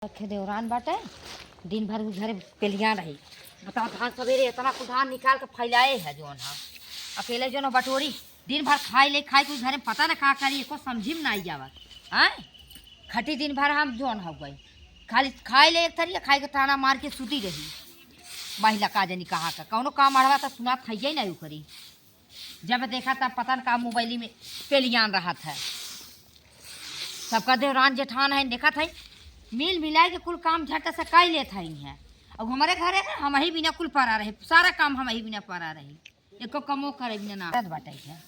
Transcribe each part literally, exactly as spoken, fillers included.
रखे देवरान बाटे, दिन भर उ घरे पेलिया रही। बताओ, धान सवेरे इतना कुल धान निकाल के फैलाए है जौन है, अकेले जौन बटोरी, दिन भर खाई ले, खाई कुछ घरे में पता ना का करी, एको समझी में ना आई जावत। आय, खटी दिन भर हम जौन हो गई, खाली खाई ले एक थरिया, खाई के ताना मार के सूती रही। महिला का जानी कहाँ का, कौनो काम अड़वा तो सुनात है ही नहीं करी। जब देखा तब पता न का मोबाइल में पेलियान रहत है। सबका देवरान जेठान है, देखत है, मिल मिला के कुल काम झट से कर लेत है। और हमारे घरे है, हम ही बिना कुल परा रहे, सारा काम हम ही बिना परा रहे, एको कमो करे बिना ना करत बाटे है।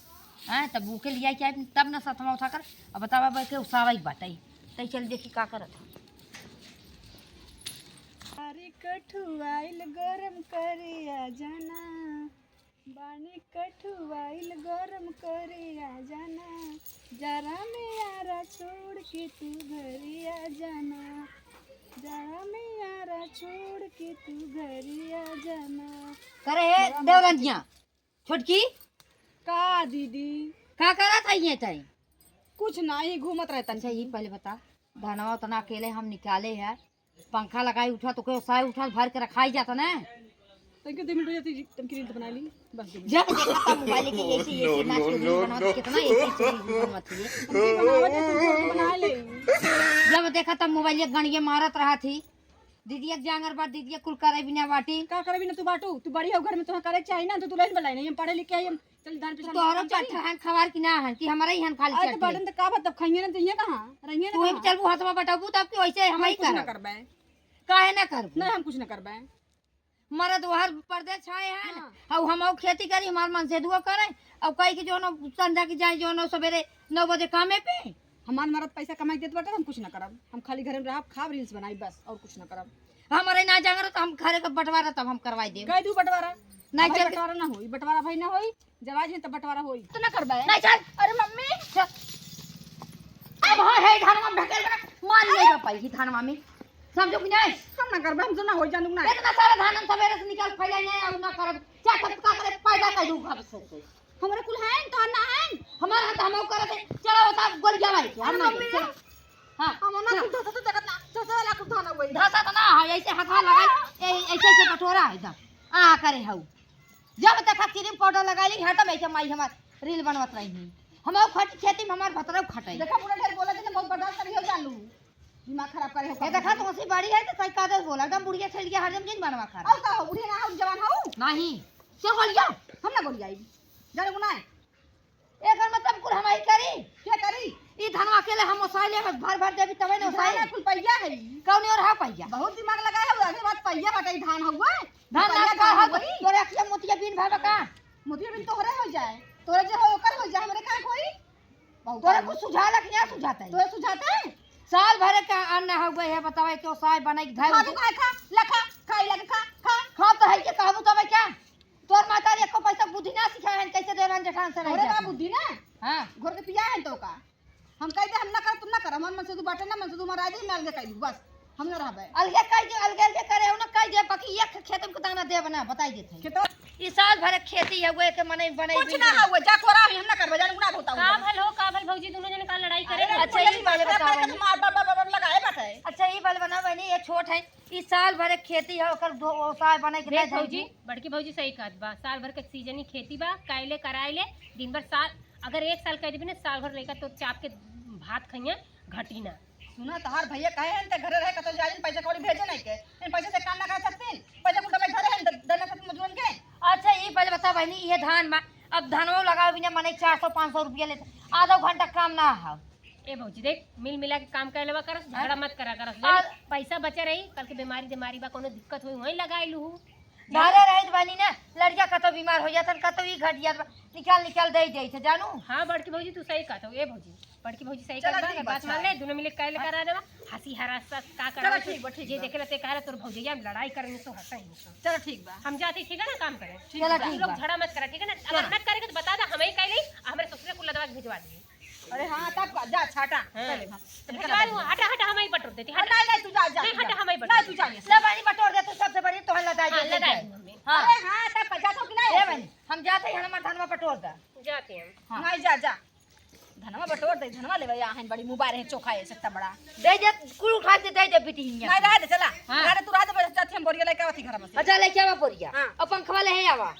हैं, तब ओके लिया के आए, तब न सतमा उठा कर, अब बतावा बे के उसावा ही बाटे। तई चल देखी का करत है। अरे कठुआइल गरम करे आ जाना, बानी कठुआइल गरम करे आ जाना, जरा में यारा छोड़ के तू घरे आ जाना, जरा में यारा छोड़ के तू घरे आ जाना। करे हे बड़ा देवरनिया, छोटकी, का दीदी? का करत है ये तई? कुछ नाही, घूमत रहता। अच्छा, ये पहले बता, धनवा उतना अकेले हम निकाले है, पंखा लगाई उठा तो कोई ओसाए उठा भर के रखाई जाता ना। तनिक दो मिनट हो जाती जी, तनिक रील तो बना ली, बस दो मिनट। जब देखा तब मोबाइल के ऐसे, ऐसे नाच के रील बनावत, कितना ऐसे, ऐसे रील बनवत है। तनिक बनावत है, तनिक बना ले। जब देखा तब मोबाइल के गणिये मारत रहा थी। दीदी एक जांगर बात, दीदी एक कुल करे बिना बाटी। का करे बिना तू बाटू? तू बड़ी हो घर में, तोहरा करे के चाही ना, तू दुल्हन बनाई नहीं, हम पढ़े लिखे हैं, हम चल धान तू पिसान तोहरा काम चली। पट्ठा हन खवार की ना हन कि हमारे ही हन खाली अरे तो चट्टी। बाटन तो का बात, तब खाइए ना, तो ये कहाँ? रहिए ना तू ही कहाँ? चलबू हथवा बटाबू तब कि वैसे हम हम ही कुछ ना करब। करबे। काहे ना करबू? नहीं, हम कुछ ना करबे। मरद वहर परदेस छाए हैं। हाँ। हऊ हम अउ खेती करी, हमार मन से दुआ करे। अउ कही कि जो न संझा की जाए, जो न सवेरे नौ बजे कामे पे। हमार मरद पैसा कमाई देत बाटे, हम कुछ ना करब। हम खाली घरे में रहब, खाब, रील्स बनाई, बस, और कुछ ना करब। हमारे ना जांगर तो हम घरे का बंटवारा तब हम करवाई देब। कह दू बंटवारा। नहीं अबे चल। बंटवारा ना होई, बंटवारा भाई ना होई, जब आ जाए तब बंटवारा होई। तो ना करबे? नहीं चल। अरे मम्मी। चल। अब हाँ है धान में भकेल कर मान ले जा पाई धान में। समझो कि नहीं? हम ना करबे, हमसे ना होई जानू ना। इतना सारा धान हम सवेरे से निकाल फैलाई नहीं, अब ना करब। क्या कर, का करे, पैदा कर दूँ घर से। हमारे कुल हैं, तोहर ना हैं? हमारे हाथ हम करत है। चलो, बता, गोलियां मारी के, हम अरे ना मम्मी, चलो। हाँ, हम ना चलो। कुल धोता तो देखत ना, धोता वाला कुल धोना वही। धोता तो ना, हाँ, ऐसे हाथ में लगाई, ए-, ऐसे, ऐसे बटोरा है एकदम। आ, करे हऊ। जब देखा क्रीम पाउडर लगाई ली, हरदम ऐसे माई हमार रील बनवत रही। हम अउ खट खेती में हमार भतरऊ खटाई। देखा, पूरा ढेर बोला, जैसे बहुत बर्दाश्त करी हो, जान लू। दिमाग खराब करे हो ए, का? देखा, तुमसे बड़ी है तो सही कादर बोला, एकदम बुढ़िया खेल गया, हरदम दिन बनवा खा। और का हो, बुढ़िया ना हो, जवान हो? नहीं, क्यों बोलिया? हम ना बोलिया, जाने को ना है। एकर मतलब कुल हम ही करी? क्या करी? ई धनवा अकेले हम ओसाई ले, भर भर देवी तबे न ओसाई। धान कुल पैया है। कौन और हा पैया? बहुत दिमाग लगाए हो, अरे बात पैया बटाई धान हुआ। धान पैया ना का धान हो हुआ। तोरे अखिया मोतिया बीन भावे का? मोतिया बीन तोहरे हो जाए, तोरे जे हो ओकर हो जाए, हमरे का कोई? बहुत तोरे आदमी। कुछ सुझाला कि ना सुझाता है? तोरे सुझाता है? साल भरे का अन्न हो गए है, बतावे क्यों साय बनाई के धर खाबू दे। का खा, ले खा, खाई लगे खा, खा। खा तो है के कहबू तबे क्या? तोर माता रे एको पैसा बुद्धि ना सिखाए हैं, कैसे देवरान जेठान से रह तोरे जाती? का बुद्धि ना? हाँ। घर के पिया है तो का? हम कह दे, हम ना कर, तुम ना कर, हमार मन से तू बाटे ना, मन से तू हमारा राजी में अलगे कह दू, बस। हम ना रहबे। अलगे कह दे, अलगे, अलगे करे हो ना, कह दे, बाकी एक खेत में दाना देब ना, बताई देते हैं। खेत ई साल भर खेती है, वो एक मनई बनई कुछ भी ना नहीं। हुआ, जा तोरा हम ना करबे, जान गुना होता का हुआ। भल हो, का भल भौजी, दोनों जने का लड़ाई करे अरे, हो? अच्छा, ये वाले बताओ बहनी। मार, बार, बार, बार लगाए बाटे। अच्छा, ये वाले बनाओ बहनी, ये छोट है, ई साल भर एक खेती है, ओकर दो ओसाय बने के देख नहीं भौजी, जाएगी। बड़की भौजी सही कहत बा, साल भर के सीजन ही खेती बा, काइले कराए ले, दिन भर साल, अगर एक साल कह देबे ना, साल भर लइका तो चाप के भात खइया, घटी ना। सुना, तहार भैया कहे हैं, ते घरे रहे, कतौ जालिन, पैसा कौड़ी भेजे नहीं के, इन पैसे से काम ना करा सकतीन, पैसा कुल दबाई धरे हैं, द-, दना सकतीन मजूरन के। अच्छा, ई पहले बता बहनी, ये धान में अब धानो लगावे बिना मने चार सौ पाँच सौ रुपया लेते, आधा घंटा काम ना है। ए भौजी देख, मिल मिला के काम कर लेवा करस, झगड़ा हाँ। मत करा करस, आ- जानी? पैसा बचे रही, कल के बीमारी, बीमारी बा, कोनो दिक्कत होई, वहीं लगाई लूहू। घरे रहित बानी ना, लड़िया कतौ बीमार हो जातन, कतौ ई घट जात बा, निकाल निकाल दे जाइत है, जानू। हाँ, बड़की भौजी, तू सही कहत हो, ए भौजी, बड़की भौजी सही चलो, कहत बा, ठीक अगर बा, बात अच्छा। मान ले, दोनों मिले के काहे ले करा देबा, हंसी हरास का चलो, करा, ठीक बा, ठीक जे बा। देखे ला ते कहे ला, तोर भौजैया में लड़ाई करे में तो हंसा ही नहीं। चलो, ठीक बा। हम जाते, ठीक है ना, काम करे। ठीक चलो, बा। ठीक लोग बा। झगड़ा मत करा, ठीक है ना? अगर चलो। मत करेगा तो बता दा, हम ही कह ली, हमारे ससुरे कुल लदवा के भिजवा दिए। अरे हाँ, तब का, जा, छाटा, हाँ। पहले हम तो भिजवा दूँ, हटा, हटा, हम ही बटोर देती, अरे हटा। नहीं, नहीं, तू जा, जा, नहीं, तू हटा, जा। हम ही बटोर नहीं, तू जा, देती। ले बहनी, बटोर दे, तू सबसे बड़ी, तोहर लदाई हाँ, दे, लदाई दे। दूँ मम्मी। हाँ। अरे हाँ, तब का, जा तो कि नहीं? ए बहनी, हम जाते हैं, हमार धनवा बटोर दा। जाते हैं। हाँ। नहीं, जा, जा। धनवा बटोर दे, धनवा लेवे, यहाँ बड़ी मुबारे है, चोखा है, सत्ता बड़ा। दे दे, कुल उठा के दे दे, बिटिया। नहीं, रह दे, चला। हाँ। अरे, तू रह दे, बस जाती हम बोरिया लेके आवत ही घर में से। अच्छा, लेके आवा बोरिया। हाँ। अब पंखवा ले है, आवा।